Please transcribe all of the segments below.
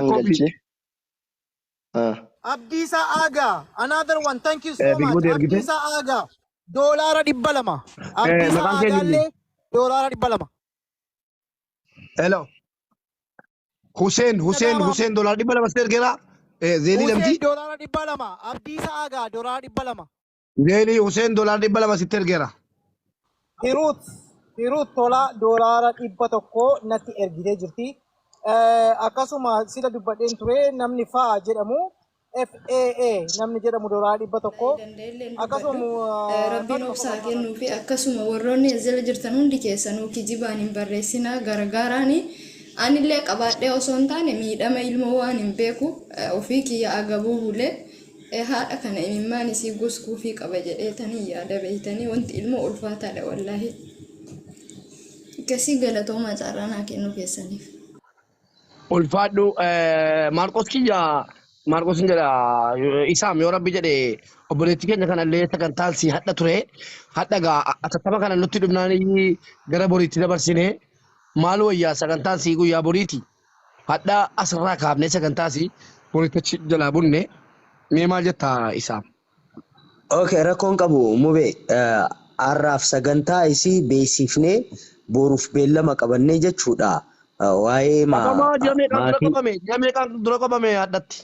Maqaan tokkoo fi galchee. Ah. Abdiisaa Aagaa, another one, thank you so Big much. Budi ergite. Abdiisaa Aagaa, $200. Abdiisaa Maqaan kee Aagaa eenyu? illee $200. Hello. Hussein Hussein Nagaama. Hussein $200 sitti ergeera. Zeelii Hussein lamti. $200. Abdiisaa Aagaa $200. Zeelii Hussein $200 sitti ergeera. Hiruut Hiruut Tolaa $100 natti ergitee jirti. Akkasuma sila dubbadheen ture namni FAA jedhamu FAA namni jedhamu $100. Danda'ellee hin Akkasuma dubbadhu. Rabbiin Faxuma obsaa qofa kennuu fi akkasuma warroonni as jala jirtan hundi keessanuu kijibaan hin barreessinaa gargaaraani. Anillee qabaadhee osoo hin taane miidhama ilmoo waan hin beeku ofii kiyya agabuu bulee haadha kana imimmaan isii goskuufii qaba jedheetanii yaada beeytanii wanti ilmoo ulfaataadha wallaahi. Akkasii galatoomaa carraa naa kennuu keessaniif. Ulfaadhu Maarqos kiyya Maarqos hin jedha isaam yoo rabbi jedhe obboleettii keenya kanallee sagantaan si hadha ture hadha gaa atattama kana nutti dhufnaan gara boriitti dabarsine maal wayyaa sagantaan si guyyaa boriiti hadha asirraa kaafnee sagantaa si boriitti achi jalaa bunne mee maal jetta isaam. Okay, rakkoon qabu mube har'aaf sagantaa isii beeksifnee boruuf beellama qabannee jechuudha. Waa'ee Qabamaa ji'a meeqaan dura maatii qabame ji'a meeqaan dura qabame hadhatti.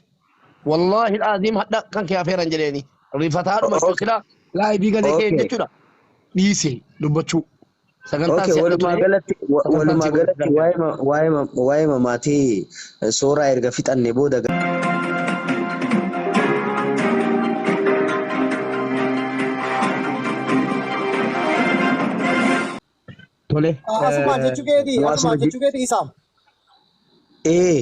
Wallaahi dhaaziim hadha kan kee afeeran jedheeni. Rifataadhuma Okay, sila laayivii galee kee okay. jechuudha. Dhiise dubbachuu. Sagantaan Okay, si hadha walumaa ture. galatti Sagantaan walumaa si godhu galatti darbe. waa'ee maatii sooraa erga fixanne booda Tole. Asumaan jechuu keetii asumaan hawaasuma jechuu keetii isaam. ee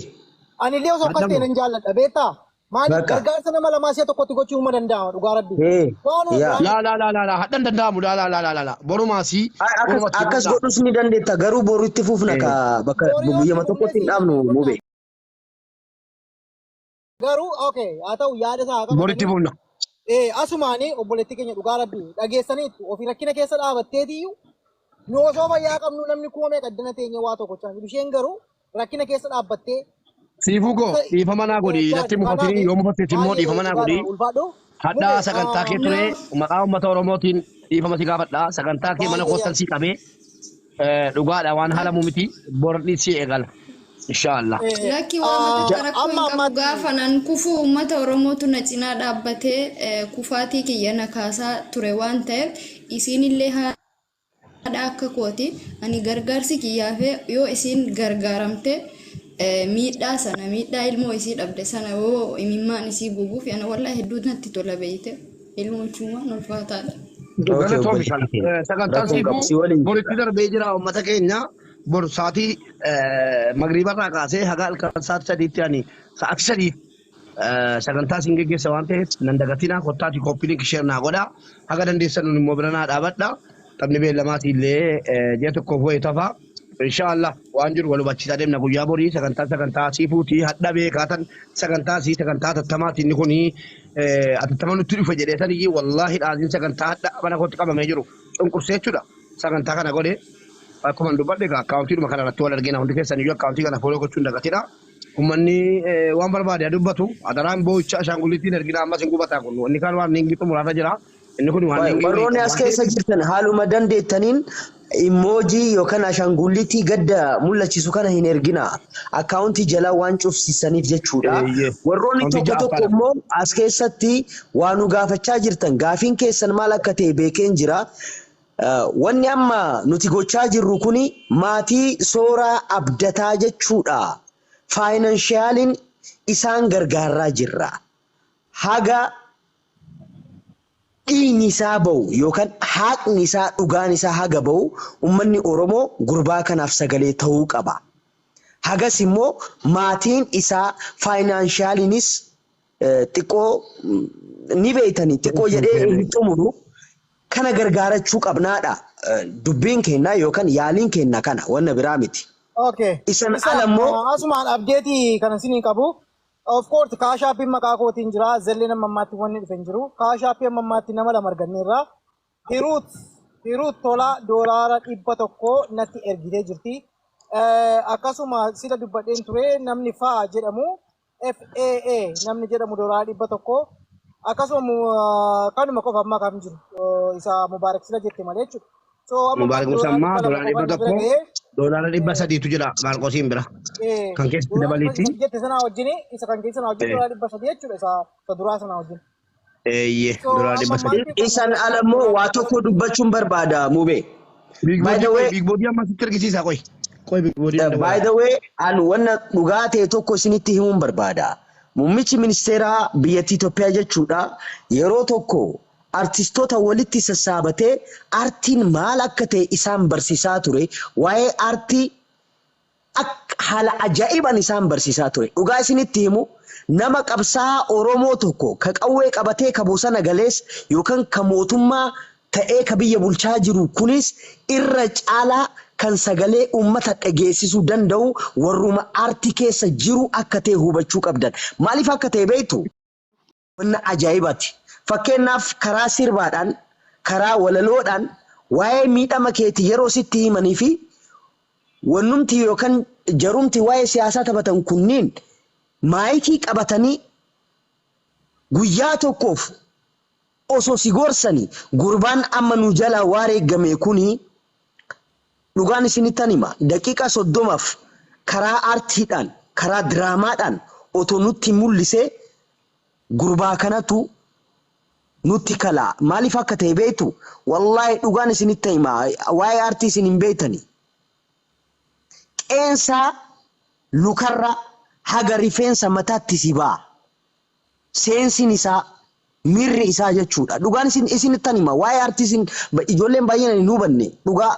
Ani illee osoo akkas ta'e Hadhamu. nan jaalladha beektaa? Maaliif bakka gargaarsa nama lamaa si'a tokkotti gochuu huma danda'ama dhugaa rabbi. ee Waan yaa waan Laa laa laa laa laa hadhan danda'amu laa laa laa laa laa borumaasi Akkas borumatti akkas godha. godhus ni dandeetta garuu boru itti fufna ka bakka borii yoo itti guyyama fufnee tokkotti hin sii dhaabnu godha. mube. Garuu okay haa ta'u yaada isaa haa Boritti qabatanii fufna. Asumaanii obboleettii keenya dhugaa rabbi dhageessaniitu ofii rakkina keessa dhaabatteetiyyuu nu osoo fayyaa qabnu namni kuma meeqa addana teenye waa tokko chaa jiru. Isheen garuu rakkina keessa dhaabbattee Siifuu koo isa dhiifama naa godhi natti jaadi kanaaf mufatini yoo mufatteet immoo baay'ee dhiifama naa godhi. dhugaadha ulfaadhu. Hadhaa Mube sagantaa kee ture maqaa uummata Oromootiin dhiifama si gaafadha. Sagantaa kee mana baay'ee koottan si qabee dhugaadha waan haalamu miti borni si eegala. Inshaallah. Lakki waan takka rakkoo amma hin qabu ammaatti gaafa nan kufuu uummata Oromootu na cinaa dhaabbatee kufaatii kiyya na kaasaa ture waan ta'eef isiinillee haadha akka kooti ani gargaarsi kiyyaafee yoo isiin gargaaramte miidhaa sana miidhaa ilmoo isii dhabde sana yoo imimmaan isii guguuf ana wallahi hedduu natti tola beeyte ilmoo jechuun ulfaataadha. Okay, Galatoomi obboleettii kana. keenya. Sagantaan Rakkoon qabu siifuu si waliin boritti jirra. darbee jira uummata keenya bor sa'aatii magriibarraa kaasee haga halkan sa'aatii sadiitti ani sa'aatii sadii sagantaa siin geggeessa waan ta'eef nan dagatinaa kottaati koppii link share naa godhaa haga dandeessan nun immoo bira naa dhaabadha taphni beellamaatii illee ji'a tokkoof wayii tafa inshaallah waan jiru wal hubachiisaa deemna guyyaa borii sagantaa sagantaa siifuutii hadha beekaatan sagantaa sii sagantaa atattamaatii inni kuni atattama nutti dhufe jedhee saniyyii wallaahi dhaaziin sagantaa hadha mana kootti qabamee jiru cunqursee jechuudha sagantaa kana godhe akkuma dubbadhe egaa akkaawuntiidhuma kana irratti wal argina hundi keessan iyyuu akkaawuntii kana follow gochuun dagatina. Uummanni waan barbaade haa dubbatu. Adaraan boo'icha ashaangulliitiin ergina ammas hin gubataa kun. Inni kaan waan inni xumuraarra jira. Inni kun waan inni wayii Warroonni qabu as waan keessa ta'eef. jirtan haaluma dandeettaniin immoojii yookaan ashaangulliitii gadda mul'achiisu kana hin ergina. Akkaawuntii jalaa waan cufsiisaniif jechuudha. Eeyyee. Warroonni Wanti tokko tokko ja'affaadha. immoo as keessatti waa nu gaafachaa jirtan gaafiin keessan maal akka ta'e beekeen jira. Wanni amma nuti gochaa jirru kuni maatii sooraa abdataa jechuudha. Faayinaanshiyaaliin isaan gargaarraa jirra. Haga dhiigni isaa ba'u yookaan haqni isaa dhugaan isaa haga ba'u uummanni Oromoo gurbaa kanaaf sagalee ta'uu qaba. Hagas immoo maatiin isaa faayinaanshaaliinis xiqqoo ni beeytanii xiqqoo jedhee hin xumuru kana gargaarachuu qabnaadha. Dubbiin keenya yookaan yaaliin keenya kana wanna biraa miti. Okay. Isan Isa ala immoo asumaan update kana isiniin qabu. Of course Cash Appiin maqaa kootiin jira. Zelleen amma ammaatti wanni dhufe hin jiru. Cash Appii amma ammaatti nama lama arganneerra. Hiruut Hiruut Tolaa $100 natti ergitee jirti. Akkasuma sila dubbadheen ture namni FAA jedhamu FAA namni jedhamu $100. Akkasuma kanuma qofa ammaa kan jiru isa Mubaarak sila jette malee jechuudha. So amma Mubaarak doolaara Musammaa dhibba lama doolaara qofa dhibba nu bira tokko ga'ee $300tu jira Maarqosiin bira. Kan keessatti doolaara dhibba dabaliitti. sadii jette sanaa wajjin isa kan keessa sanaa wajjin $300 jechuudha isa duraa sanaa wajjin. Eeyyee So doolaara amma dhibba sadii. ammaatti kan Isan ala immoo waa tokko dubbachuun barbaada Mubee. Big By Body the qoy way, Big Body amma sitti argisiisa qoy. Qoy Big Body by dabalaa. the way, an wanna dhugaa ta'e tokko isinitti himuun barbaada. Muummichi ministeeraa biyyattii Itoophiyaa jechuudha. Yeroo tokko artistoota walitti sassaabatee artiin maal akka ta'e isaan barsiisaa ture. Waa'ee artii akka haala ajaa'ibaan isaan barsiisaa ture. Dhugaa isinitti himu nama qabsaa'aa Oromoo tokko ka qawwee qabatee ka bosona galees yookaan ka mootummaa ta'ee ka biyya bulchaa jiru kunis irra caalaa kan sagalee uummata dhageessisuu danda'u warruma aartii keessa jiru akka ta'e hubachuu qabdan. Maaliif akka ta'e beektu? Wanna ajaa'ibaati. Fakkeenyaaf karaa sirbaadhaan, karaa walaloodhaan waa'ee miidhama keetii yeroo sitti himanii fi wannumti yookaan jarumti waa'ee siyaasaa taphatan kunniin maayikii qabatanii guyyaa tokkoof osoo si gorsanii gurbaan amma nu jalaa wareegame kuni dhugaan isinittan hima daqiiqaa 30f karaa aartiidhaan karaa diraamaadhaan otoo nutti mul'isee gurbaa kanatu nutti kalaa maaliif akka ta'e beektu wallaahi dhugaan isinitti hima waa'ee aartii isin hin beektani qeensaa lukarra haga rifeensa mataatti si ba'a. Seensiin isaa miirri isaa jechuudha. Dhugaan isin isinittan hima waa'ee aartii isin ijoolleen baay'een hin hubanne dhugaa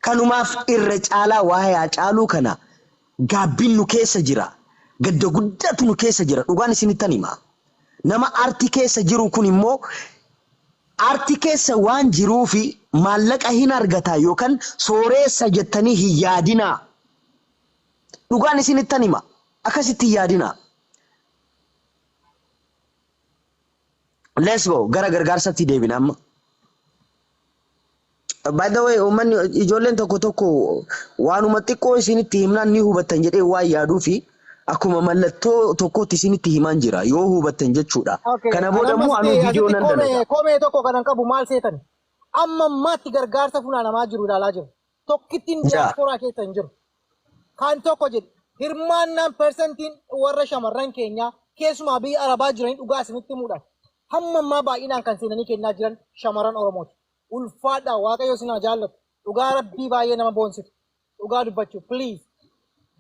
kanumaaf irra caalaa waa'ee Haacaaluu kana gaabbiin nu keessa jira. Gadda guddaatu nu keessa jira. Dhugaan isinittan hima. Nama aartii keessa jiru kun immoo aartii keessa waan jiruufi maallaqa hin argata yookaan sooreessa jettanii hin yaadinaa. Dhugaan isinittan hima. Akkasitti hin yaadinaa. Let's go. Gara gargaarsaatti deebina amma. By the way, uummanni ijoolleen tokko tokko waanuma xiqqoo isinitti himnaan ni hubattan jedhee waan yaaduu fi akkuma mallattoo tokkotti isinitti himaan jira yoo hubattan jechuudha. Okay. Kana booda immoo anuu viidiyoo Asitti nan dalaga. Koomee tokko kanan qabu maal seetan? Amma ammaatti gargaarsa funaanamaa jiru ilaalaa jiru. Tokkittiin diyaasporaa keessa hin jiru. Kan tokko jedhu hirmaannaan persentiin warra shamarran keenyaa keessumaa biyya Arabaa jiranii dhugaa isinitti himuudhaan hamma ammaa baay'inaan kan seenanii kennaa jiran shamarran Oromooti. Ulfaadhaa Waaqayyo isin haa jaallatu. Dhugaa Rabbii baay'ee nama boonsitu. Dhugaa dubbachuu please.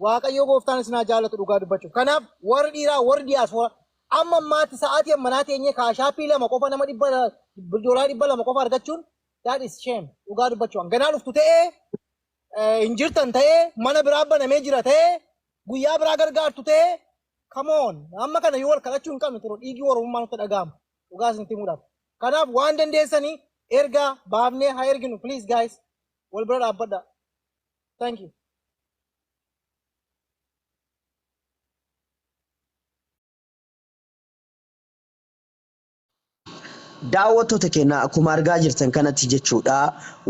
Waaqayyo gooftaan isin haa jaallatu dhugaa dubbachuuf. Kanaaf warri dhiiraa warri diyaasporaa amma ammaatti sa'aatii ammanaa teenyee kaashaappii lama qofa nama dhibba $200 qofa argachuun that is shame dhugaa dubbachuuf. Ganaa dhuftu ta'ee hin jirtan ta'ee mana biraa banamee jira ta'ee guyyaa biraa gargaartu ta'ee come on amma kana yoo wal kadhachuu hin qabne ture dhiigii Oromummaa nutti dhaga'ama dhugaa isinitti himuudhaaf. Kanaaf waan dandeessanii ergaa baafnee haa erginu please guys wal bira dhaabbadha. Thank you. Daawwattoota keenya akkuma argaa jirtan kanatti jechuudha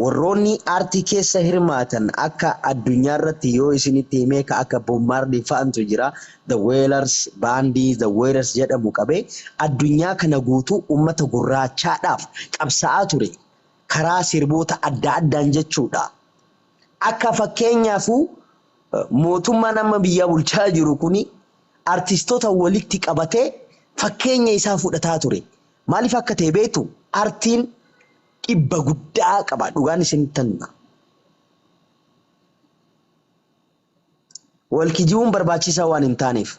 warroonni aartii keessa hirmaatan akka addunyaa irratti yoo isinitti himee ka akka Bob Marley fa'antu jira The Wailers baandii The Wailers jedhamu qabee addunyaa kana guutuu uummata gurraachaadhaaf qabsaa'aa ture karaa sirboota adda addaan jechuudha. Akka fakkeenyaafuu mootummaan amma biyya bulchaa jiru kuni artistoota walitti qabatee fakkeenya isaa fudhataa ture. Maaliif akka ta'e beektu artiin dhibba guddaa qaba dhugaan isinittan hima. Wal kijibuun barbaachisaa waan hin taaneef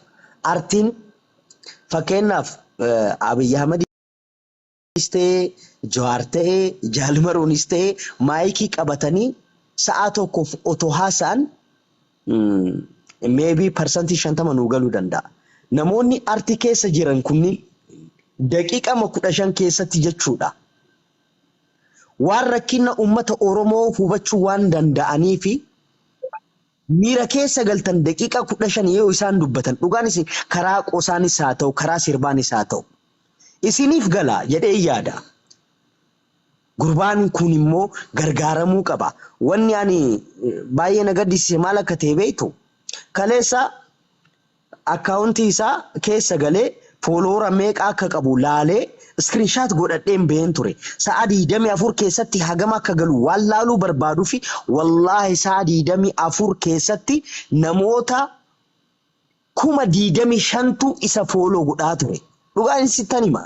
artiin fakkeenyaaf Abiy Ahmedis ta'ee Jawaar ta'ee Jaalmaroonis ta'ee maayikii qabatanii sa'a tokkoof otoo haasa'an maybe 50% nuu galuu danda'a. Namoonni artii keessa jiran kunniin daqiiqama 15 keessatti jechuudha. Waan rakkina uummata Oromoo hubachuu waan danda'anii fi miira keessa galtan daqiiqaa 15 yoo isaan dubbatan dhugaan isin karaa qosaanis haa ta'u karaa sirbaanis haa ta'u isiniif gala jedhee yaada. Gurbaan kun immoo gargaaramuu qaba. Wanni ani baay'ee na gaddisiise maal akka ta'e beektu? Kaleessa akkaawuntii isaa keessa galee follower meeqa akka qabu laalee screenshot godhadheen baheen ture. Sa'a 24 keessatti hagam akka galu waan laaluu barbaaduu fi wallaahi sa'a 24 keessatti namoota 25,000tu isa follow godhaa ture. Dhugaan sittan hima.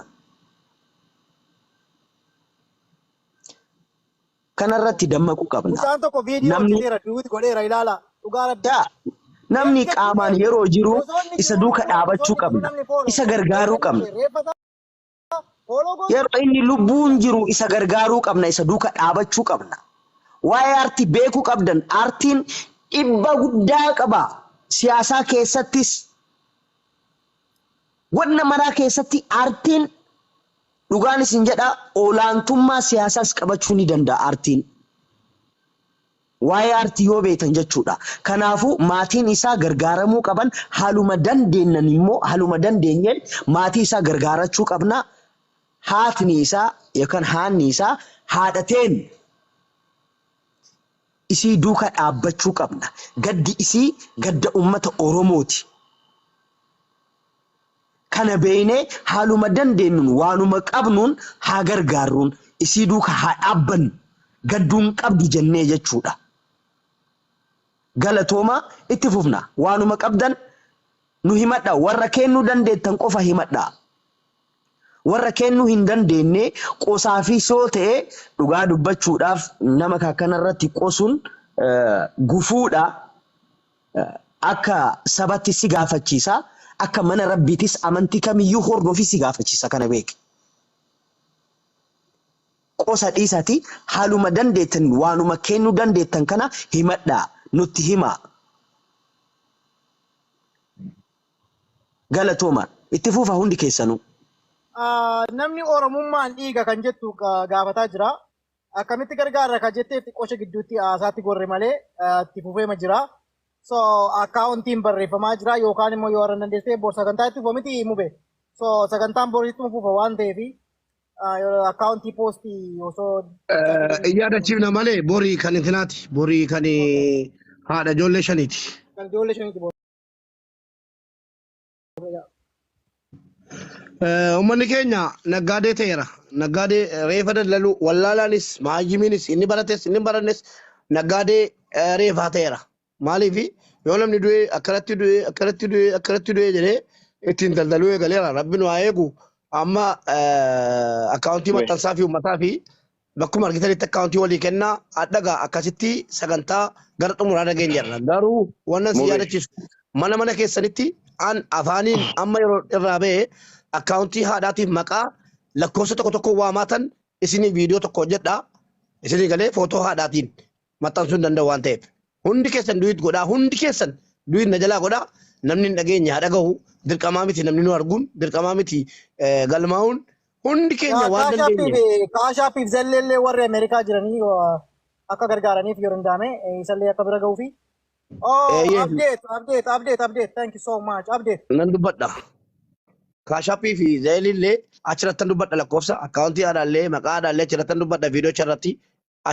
Kanarratti dammaquu qabna. Mucaan tokko viidiyoo Namni hojjeteera, duwwit godheera, ilaala. Dhugaa Rabbi. Yaa, namni Erga qaamaan du'e yeroo jiru osoo inni isa jiruu duuka osoo dhaabachuu inni jiruu qabna. namni follow Isa gargaaruu erga qabna. du'e reeffa isaa follow gootu. Yeroo inni lubbuun jiru isa gargaaruu qabna, isa duuka dhaabachuu qabna. Waa'ee aartii beekuu qabdan, aartiin dhibba guddaa qaba. Siyaasaa keessattis, wanna maraa keessatti aartiin dhugaan isin jedha olaantummaa siyaasaas qabachuu ni danda'a aartiin. Waa'ee aartii yoo beektan jechuudha. Kanaafuu maatiin isaa gargaaramuu qaban haaluma dandeenyan immoo haaluma dandeenyeen maatii isaa gargaarachuu qabna. Haatni isaa yookaan haanni isaa haadhateen isii duuka dhaabbachuu qabna. Gaddi isii gadda uummata Oromooti. Kana beeknee haaluma dandeenyuun waanuma qabnuun haa gargaarruun isii duuka haa dhaabbannu gadduun qabdu jennee jechuudha. Galatooma itti fufna. Waanuma qabdan nu himadha. Warra kennuu dandeettan qofa himadha. Warra kennuu hin dandeenye qosaa fi soo ta'e dhugaa dubbachuudhaaf nama kanarratti qosuun gufuudha. Akka sabatti si gaafachiisa. Akka mana rabbiitis amantii kamiyyuu hordofi si gaafachiisa kana beeki. Qosa dhiisati haaluma dandeettan waanuma kennuu dandeettan kana himadhaa nutti himaa. Galatooma itti fufa hundi keessanuu. Namni Oromummaan dhiiga kan jettu gaafataa jira. Akkamitti gargaarra kan jettee xiqqoosha gidduutti haasaatti gorre malee itti fufeema jira. So akkaawuntiin barreeffamaa jira yookaan immoo yoo haran dandeessee bor sagantaa itti fufa miti mube. So sagantaan boriitti fufa waan ta'eef akkaawuntii poostii osoo Yaadachiifna malee borii kan intinaati. Borii kan haadha ijoollee shaniiti. Kan ijoollee shaniiti bor. Uummanni keenya naggaadee ta'eera. Naggaadee reefa daldaluu wallaalaanis maayyimiinis inni barates inni hin barannes naggaadee reefaa ta'eera. Maaliif yoo namni du'ee akkanatti du'ee akkanatti du'ee akkanatti du'ee jedhee ittiin daldaluu eegaleera. Rabbi nu haa eegu. Amma akkaawuntii maxxansaa fi uummataa fi bakkuma argitanitti akkaawuntii walii kennaa hadhagaa akkasitti sagantaa gara xumuraa dhageenyarra. Garuu wannan si Mube. yaadachiisu mana mana keessanitti an afaaniin amma yeroo irraa ba'e akkaawuntii haadhaatiif maqaa lakkoofsa tokko tokko waamaatan isinii viidiyoo tokko hojjedhaa. Isinii galee footoo haadhaatiin maxxansuu hin danda'u waan ta'eef. Hundi keessan duet godhaa hundi keessan duet na jalaa godhaa namni hin dhageenye haa dhagahu dirqamaa miti namni nu arguun dirqamaa miti galmaa'uun hundi keenya waan dandeenye. Cash Appiif Zelleellee warri Ameerikaa jiranii akka gargaaraniif yoo danda'ame isallee akka bira ga'uu fi. Oh, Eeyyee. update, update, update, update. Thank you so much. Update. Nan dubbadha. Cash Appii fi Zelleellee achirrattan dubbadha lakkoofsa akkaawuntii haadhaallee maqaa haadhaallee achirrattan dubbadha viidiyoo achirratti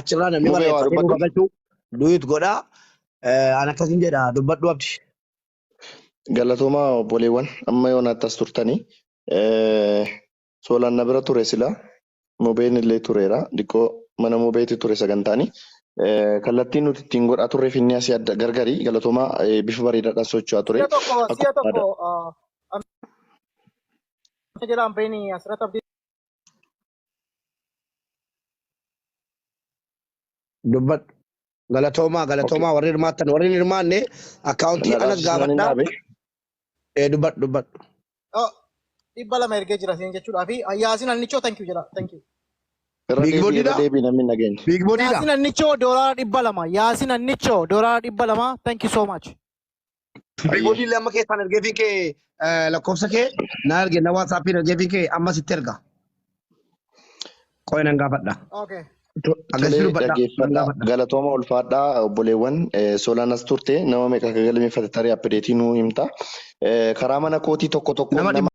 achirraa namni Mubee waa barreeffatee nu dubbadhu. gagalchuu duet godhaa. An akkasin jedha dubbadhu abdi. Galatoomaa obboleewwan amma yoonaatti as turtanii. Soolaan na bira ture sila. Mubeen illee tureera. Diqqoo mana mubeeti ture sagantaani. Kallattiin nuti ittiin godhaa turre finni asii adda gargari. Galatoomaa bifa bareedaadhaan socho'aa ture. Si'a tokko, si'a Akkuma tokko, amma jedhaan beeni asirratti abdii. Dubbadhu. Galatoomaa galatoomaa warri hirmaattan warri hin hirmaanne akkaawuntii Na anas dhaabsisnaan hin gaafadhaa. dhaabe. Dubbadhu dubbadhu. Oh, 200 ergee jira siin jechuudhaa fi Yaasin Annichoo thank you jedha. Thank you. Irra Big deebii irra Bodyidha? deebii namni hin dhageenye. Big Bodyidha? Yaasin Annichoo $200. Yaasin Annichoo $200. Thank you so much. Big Ayyee. Body illee amma keessaan ergeefiin kee lakkoofsa kee na erge na WhatsAppiin ergeefiin kee amma sitti erga. Qo'ee nan gaafadha. Okay. Akkasii Tolee dubbadha nan dhaggeeffadhaa. gaafadha. Galatooma ulfaadhaa obboleewwan Soolaan as turte nama meeqa akka galmeeffate tarii updateii nuu himta. Karaa mana kootii tokko tokko Nama nama